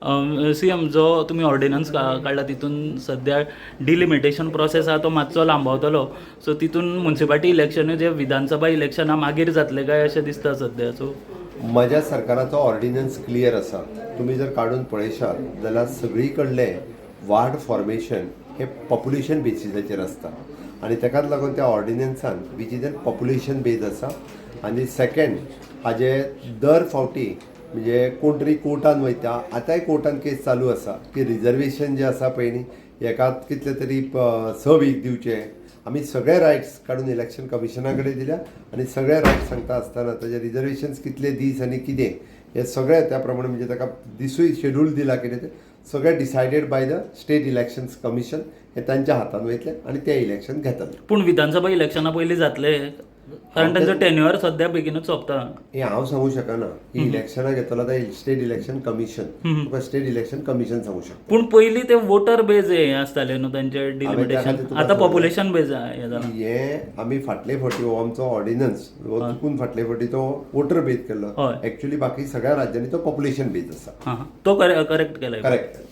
C M, जो तुमी ordnance काडला, तितून सद्या डिलिमिटेशन प्रोसेस आहा तो मातसो लांबवतलो. सो तितून मुन्सिपालिटी इलेक्शनूय जे विधानसभा इलेक्शनां मागीर जातले काय अशें दिसता सद्या, सो? म्हज्या सरकाराचो ऑर्डिनन्स क्लियर आसा. तुमी जर काडून पळयशात जाल्यार सगळी कडले वार्ड फॉर्मेशन हे पॉप्युलेशन बेसिसाचेर आसता आनी ताकाच लागून त्या ऑर्डिनन्सान which is an population base आसा. आनी सेकंड, हाजे दर फावटी म्हणजे कोण तरी कोर्टान वयता. आतांय कोर्टान केस चालू आसा की रिजर्वेशन जे आसा पळय न्ही, हेका कितले तरी 6 वीक दिवचे. आमी सगळे रायट्स काडून इलेक्शन कमिशना कडेन दिल्या आनी सगळे रायट्स सांगता आसतना ताजे रिजर्वेशन्स कितले दीस आनी कितें हे सगळे त्या प्रमाणे, म्हणजे ताका दिसूय शेड्यूल दिला, कितें तें सगळें decided by the State Elections Commission. हे तांच्या हातान वयतले आनी ते इलेक्शन घेतले. पूण विधानसभा इलेक्शना पयलीं जातले, कारण तांचो टेन्युअर सद्या बेगीनूच सोंपता. हे हांव सांगू शकना की इलेक्शनां घेतलो आतां स्टेट इलेक्शन कमिशन, तुका स्टेट इलेक्शन कमिशन सांगू शकता. पूण पयलीं ते वोटर बेज हे आसताले न्हू तांचे डिलिमिटेशन. खातीर तुका आतां सांगलें. पॉप्युलेशन बेज हें जालां. हे आमी फाटले फावटी हो आमचो ऑर्डिनन्स हो चुकून फाटले फावटी तो वोटर बेज केल्लो. एक्चुअली बाकी सगळ्या राज्यांनी तो पॉप्युलेशन बेज आसा. हां, तो करेक्ट केला. करेक्ट.